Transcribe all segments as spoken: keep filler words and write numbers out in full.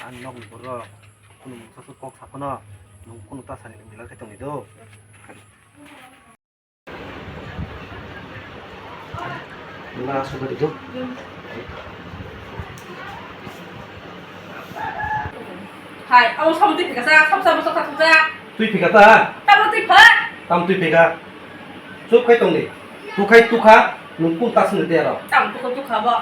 Nokni borok kunu mungsa kok saphano nwng kunu ta sani nwng belai khe tongwi do. Nwng aswk bai do. Hai, abo samung twi phikasa, samsa bwsa kha thukjak. Twi phikata? Tamo twi pha? Tam twi phika. Chup khai tongdi. Tukhai tukha, nwng kunu ta sani tei aro. Tam tukha tukha bo.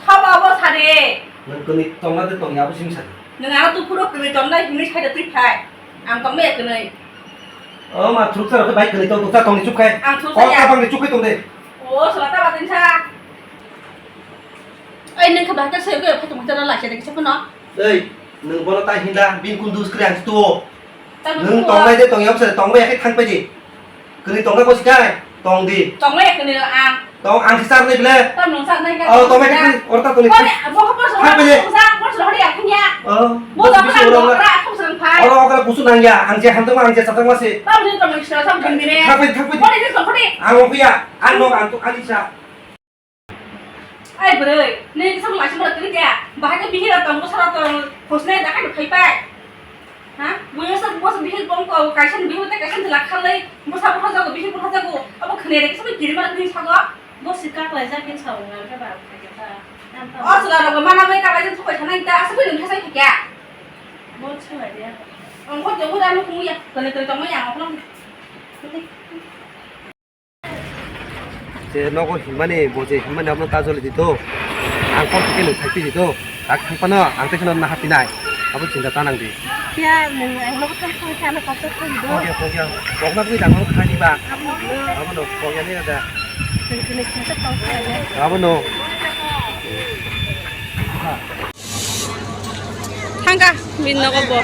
Sabo abo sari. Nwng kwnwi tongna de tongya abo simi sadi. Nwng ano tuphuro kwnwi tongnai hwnwi saida twi phai. Ang tongmaya kwnwi. O ma thuruksa rok bai kwnwi tong tongsa tongni chup khai. Ang thuruksa ya. O tabangni chup khai tongde. O sala taba tinsa. Ai nwng khe bahai ta soi khe phatung tara laisa de kisa phano. Ei, nwng bono ta hinda bin kun dus kre ang tuo. Nwng tongnai de tongya bwsa tongbai khe thang pai di. Kwnwi tongna bosi kai, tong di. Tonglai kwnwi ang. Tong ang kisa nai bile. Tam nung sa nai ka. Oh, tong mai kisa, orta tong ni. Kore, bo ko boso. Thang bile. Sa boso hori ang kanya. Oh. Bo da ka ora ora aku sang phai. Ora ora kusu nang ya, ang je hantung ang je satang masi. Tam ni tong ni sa sam kini ne. Thang bile, thang bile. Kore ni tong kore. Ang ko ya, ang no ang tu ani sa. Ai bwrwi, nini kisa mung laising mura kwrwi khe, bahai khe bihira tong, bwsara tong, khosnai da khe phai pai. Ha? Buino sa, bwsa bihir bong ko, kaisa ni bihir tei kaisa ni lakhalwi, bwsa bwsa jago, bihir bwsa jago, abo khwnai kisa bai kiri mara twi sago. Bo si kaklai jak khe sao ngal khe ba, khai khe ba. O chwla rok mana bai kaklai jak thupai thanai ta, aswk bai nung khe sai khe. Bo chwla dia. Ang kho jogo da nukung ya, tole tole tong ya, ang kho. Je nogo himmani, bo je himmani abono ta joli di to. Ang kol thike nung thaipi di to. Tak thang pano ang tei kheno naha pinai. Abo chinta ta nang di. Ya, nung ang nogo thang thang khano kachok thang di do. Oke, oke. Kokna bui dang khai di ba. Abono kokya ni da. Nung kini kisa tong khai ya. Abono. Thangka, min nogo bo.